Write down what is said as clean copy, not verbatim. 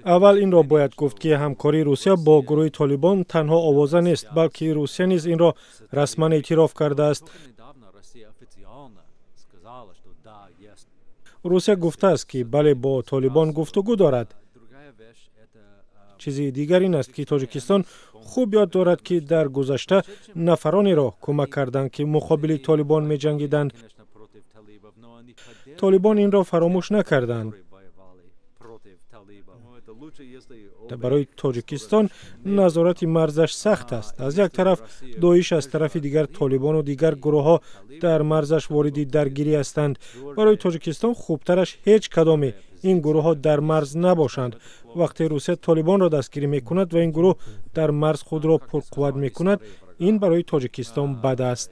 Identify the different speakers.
Speaker 1: Аввал инро бояд гуфт, ки ҳамкории Русия бо гурӯҳи Толибон танҳо овоза нест, балки Русия низ инро расман эътироф кардааст. Русия гуфтааст, ки бале, бо Толибон гуфтугӯ дорад. Чизи дигар ин аст, ки Тоҷикистон хуб ёд дорад, ки дар гузашта нафаронеро кӯмак карданд, ки муқобили Толибон меҷангиданд. Толибон инро фаромӯш накарданд. Барои Тоҷикистон назорати марзаш сахт аст. Аз як тараф Доиш, аз тарафи дигар Толибону дигар гурӯҳҳо дар марзаш вориди даргирӣ ҳастанд. Барои Тоҷикистон хубтараш ҳеҷ кадоме ин гурӯҳҳо дар марз набошанд. Вақте Русия Толибонро дастгирӣ мекунад ва ин гурӯҳ дар марз худро пурқувват мекунад, ин барои Тоҷикистон бад аст.